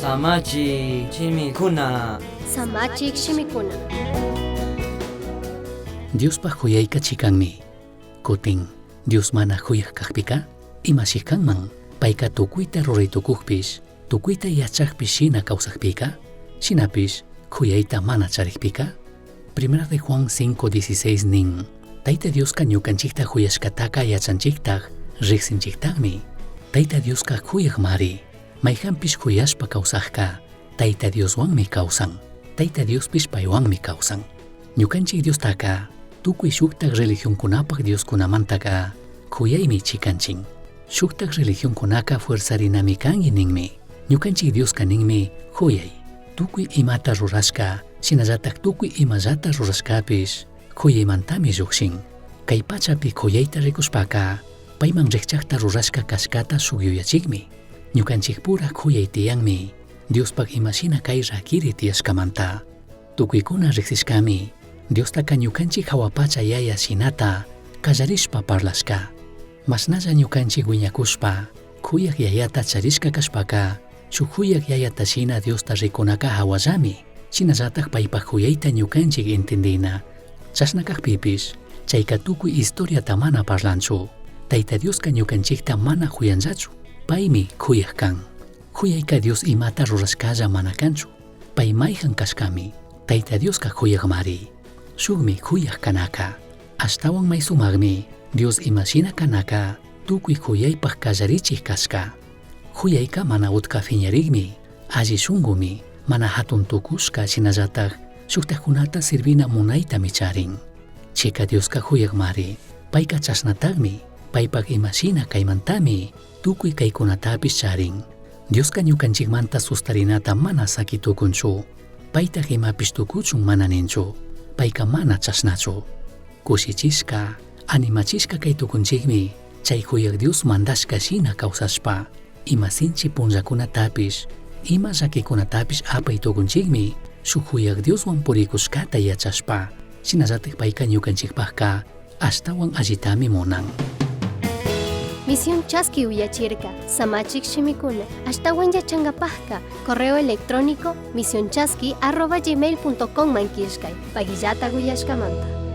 Samachik shimikuna. Samachik shimikuna. Diospaj juyaica chicanmi. Cutin, Dios mana juyaj cajpica, imashi canman? Paica tucuita rurai tucujpish, tucuita yachajpish shina causajpica, shinapish juyaita mana charijpica? Primera de Juan 5:16 nin, Taita Diosca ñucanchijta juyashcataca yachanchijtaj, rijsinchijtajmi. Taita Diosca juyajmari, maijanpish juyashpa causajca, Taita Dioshuanmi causan, Taita Diospish paihuanmi causan. Ñucanchij Diostaca, tucui shujtaj religioncunapaj dioscunamantaca juyaimi chicanchin. Shujtaj religioncunaca fuerzarinami cangui ninmi. Ñucanchij Diosca ninmi juyai. Tucui imata rurashca, shinallataj tucui imallata rurashcapish juyaimantami llujshin. Cai pachapi juyaita ricushpaca, paiman rijchajta rurashca cashcata shuj yuyachijmi. Ñucanchijpura juyai tiyanmi, Diospaj ima shina cai raquiri tiyashcamanta. Tucuicuna rijsishcami, Diostaca ñucanchij jahua pacha yaya shinata callarishpa parlashca. Mashnalla ñucanchij huiñacushpa, juyaj yayata charishca cashpaca, shuj juyaj yayata shina Diosta ricunaca jahuallami, shinallataj paipaj juyaita ñucanchij entendina. Chashna cajpipish, chaica tucui historiata mana parlanchu. Taita Diosca ñucanchijta mana juyanllachu, paimi juyaj can. Juyaica Dios imata rurashcalla mana canchu, pai maijan cashcami. Taita Diosca juyajmari. Shujmi juyaj canaca. Ashtahuan mai sumajmi, Dios ima shina canaca, tucui juyaipaj callarichij cashca. Juyaica mana utca fiñarijmi, alli shungumi, mana jatun tucushca shinallataj shujtajcunata sirvina munaitami charin. Chica Diosca juyajmari, paica chashnatajmi, paipaj ima shina caimantami tucui caicunatapish charin. Diosca ñucanchijmanta sustarinata mana saqui tucunchu, paitaj imapish tucuchun mana ninchu, paica mana chashnachu. Cushichishca, animachishca cai tucunchijmi, chai juyaj Dios mandashca shina causashpa, ima sinchi punllacunatapish, ima llaquicunatapish apai tucunchijmi, shuj juyaj Dioshuan puricushcata yachashpa, shinallataj paica ñucanchijpajca ashtahuan allitami munan. Misión Chaski uyachirka, Samachik shimikuna, ashtahuan yachangapajka, correo electrónico misionchaski@gmail.com man killkay, paguillata uyashkamanta.